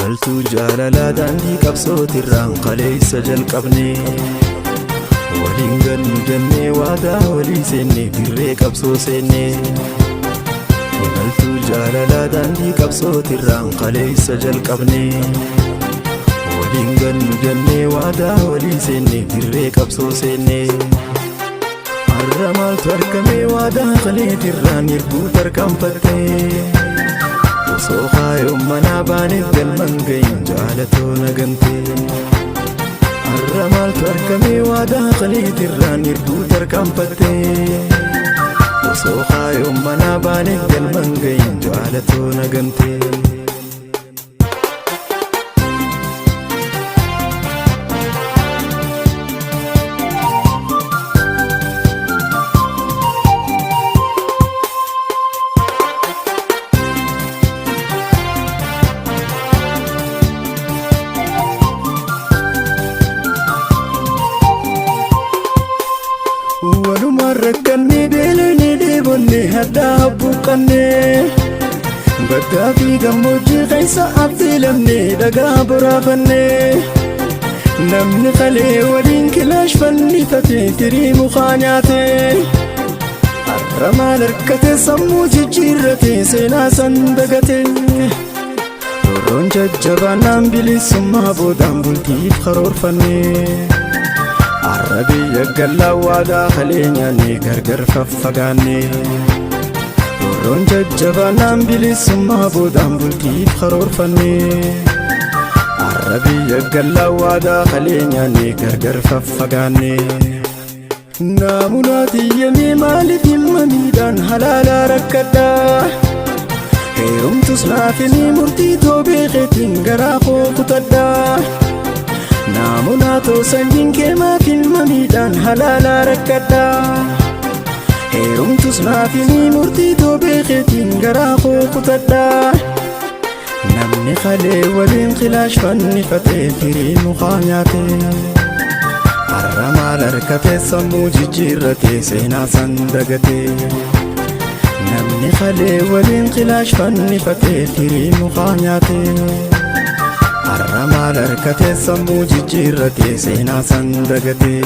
Imaltuu jaalalaa daandii qabsootirraan kaleessa jalqabne. Waliin gannu jennee waadaa walii seenne, dirree qabsoo seenne. Imaltuu jaalalaa daandii qabsootirraan kaleessa jalqabne. Waliin gannu jennee waadaa walii seenne, dirree qabsoo seenne. Har'a maaltu argamee waadaa kaleetirraan hirbuu tarkaanfattee? Osoo kaayoon manaa baaneef galman gahin jaalatoo nagantee. Har'a maaltu argamee waadaa kaleetirraan hirbuu tarkaanfattee? Osoo kaayoon manaa baaneef galman gahin jaalatoo nagantee. Walumaan rakkannee, beeleenee, dheebonnee, haddaa habbuuqqannee, baddaa fi gammoojjii keessa affeelamnee, dhagaa boraafannee. Namni kalee waliin kilaash fannifatee firii mukaa nyaatee, har'a maal harkate sammuu jijjiirrate seenaa san dagate? Roorroon jajjabaannaan bilisummaa boodaan bultiif karoorfannee, har'a biyya gallaa waadaa kalee nyaannee gargar faffagaanne. Roorroon jajjabaannaan bilisummaa boodaan bultiif karoorfannee, har'a biyya gallaa waadaa kalee nyaannee gargar faffagaanne. Naamunaa tiyyamee maaliif dhimma miidhaan halaalaa rakkadhaa? Heerumtus naafimii murtii too beekeetiin garaa koo kutadhaa. Naamunaa too, sanyiin kee maaf ilma miidhaan halaalaa rakkadhaa? Heerumtus naafimii murtii too beekeetiin garaa koo kutadhaa. Namni kalee waliin kilaash fannifatee firii mukaa nyaatee, har'a maal harkatee sammuu jijjiirratee seenaa san dagatee? Namni kalee waliin kilaash fannifatee firii mukaa nyaatee, har'a maal harkatee sammuu jijjiirratee seenaa san dagatee?